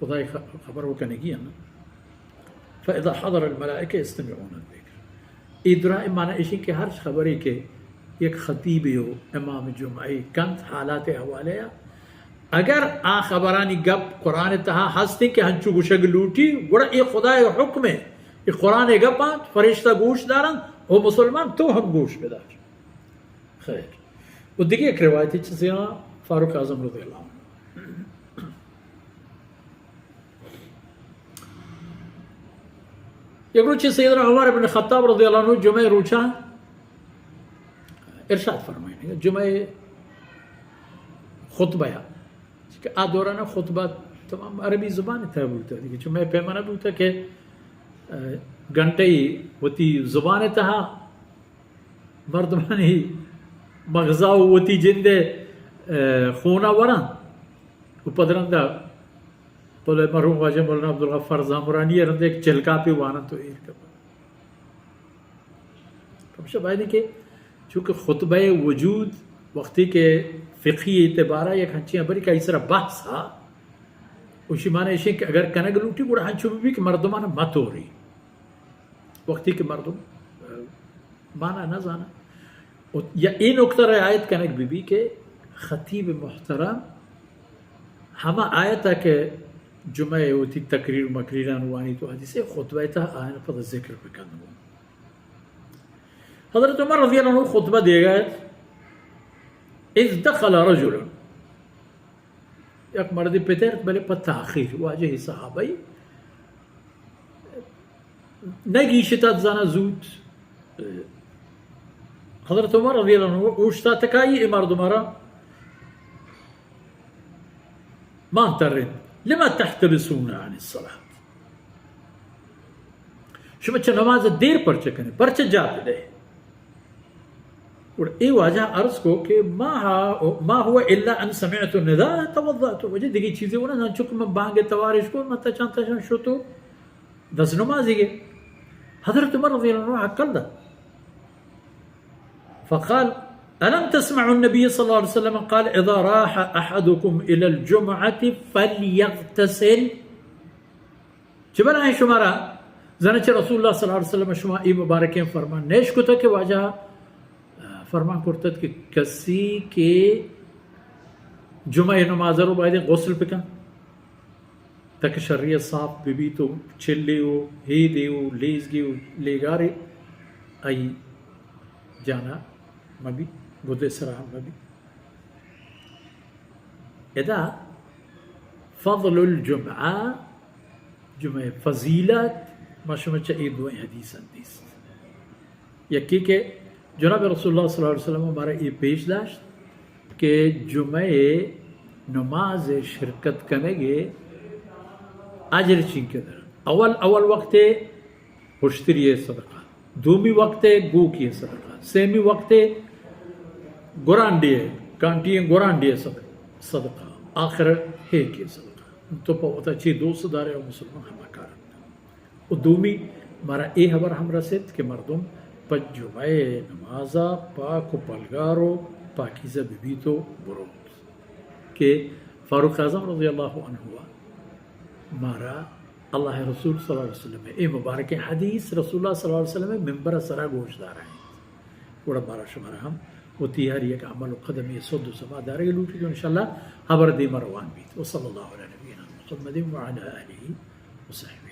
خدائے خ-، خبر و کنگی انت۔ فاذا حضر الملائکہ استمعون الذکر۔ اے درائیں معنی ایشی کہ ہر خبرے کہ یک خطیبے و امام جمعہ کنت حالات حوالے ء، اگر آ خبرانی گپ قرآن تہا ہستیں کہ ہنچو گوشگ لوٹی، گڑا اے خدائے حکم ہے، اے قرآن گپ انت، فرشتہ گوش دارنت و مسلمان تو ہم گوش بدار۔ خیر۔ و دگہ یک روایتے چہ سیدنا فاروق اعظم رضی اللہ عنہ۔ یک روچے سیدنا عمر بن خطاب رضی اللہ عنہ جمعہ روچا ارشاد فرمائیں، جمعہ خطبہ یا کہ آ دورانا خطبہ تمام عربی زبان تہا بوتا، دیگہ جمعہ پیمانہ بوتا کہ، اه، گھنٹہ وتی زبان تہا مردمانی مغزا و وتی جند ء، اه، خونا وران و پد رندا پد مرحوم واجہ مولانا عبدالغفار زامرانی ء رندا یک چلکاپے وانن تو ایر کپن۔ ہمیشہ باید کہ چونکہ خطبہ وجود وقتی کہ فقہی اعتبارا یک ہنچیں ہبری کہ آئی سرا بحث ہا، اوشی معنی ایشیں کہ اگر کنگ لوٹی گڑا ہنچو بی کہ مردمان متوری۔ وقتی کہ مردم، اه، مانا نہ زانن۔ و یا اے نکتہ رعایت کنگ بہ بی کہ خطیب محترم ہما آیتا کہ جمعہ وتی تقریر مقریران وانی تو حدیث خطبہ تا آیان پدا ذکر بکن۔ حضرت عمر رضی اللہ عنہ خطبہ دیگا ات، اذ دخل رجل، یک مردے پترت، بلے پہ تاخیر، واجہ صحابہ ای نہ گیشت ات زانا زوت۔ حضرت عمر رضی اللہ عنہ اوشتاتکائی اے مردم را مان ترین، لما تحتبسون عن الصلاة؟ شما چہ نماز دیر پرچہ کنے؟ پرچہ جا بدے؟ گڑا اے واجہ عرض کو کہ ما ہا-، ما هو الا ان سمعت النداء توضأت۔ واجہ دگہ چیزے ونا نہ، چونکہ من بانگ توارش کو، من تچان تچان شتو دست نمازی گے۔ حضرت عمر رضی اللہ عنہ عقل دا۔ فقال، الم تسمع النبي صلى الله عليه وسلم قال اذا راح احدكم الى الجمعة فليغتسل؟ چہ بلاہیں شمارا زاناں چہ رسول اللہ صلی اللہ علیہ وسلم شما اے مبارکیں فرمان نیش کتگ کہ واجہ، آ، فرمان کرتگ کہ کسی کہ جمعہ نماز رو باید غسل بکن، تاکہ شری صاف ببیت و چلے و ہیدے و لیزگے و لیگارے آئی جانا مبی، گدے سرا ہم مبی۔ ادا فضل الجمعہ، جمعہ فضیلت، ما شما چہ اے دوئیں حدیثاں دیست۔ یکی کہ جناب رسول اللہ صلی اللہ علیہ وسلم مارا اے پیش داشت کہ جمعہ نماز شرکت کنگے اجر چینکہ در۔ اول، اول وقت ہشتری ء صدقہ، دومی وقت ء گوکی ء صدقہ، سیمی وقت ء گرانڈی ء، کانٹی ء گرانڈی ء صدقہ، صدقہ، آخر ہیکی ء صدقہ۔ تو پہ وتا چی دوست دارے او مسلمان ہما کار انت۔ و دومی مارا اے حبر ہم رسیت کہ مردم پہ جمعہ نمازا پاک و پلگار و پاکیزہ ببیت و بروت۔ کہ فاروق اعظم رضی اللہ عنہ مارا اللہ رسول صلی اللہ علیہ وسلم اے مبارکیں حدیث رسول اللہ صلی اللہ علیہ وسلم ممبر سرا گوش دارائیں۔ گڑا مارا شمارا ہم وتی ہر یک عمل و قدمی سد و سما دارگ لوٹیت و انشاءاللہ حبر دیما روان بیت۔ وصلی اللہ علی نبینا محمد وعلی آلہ وصحبہ۔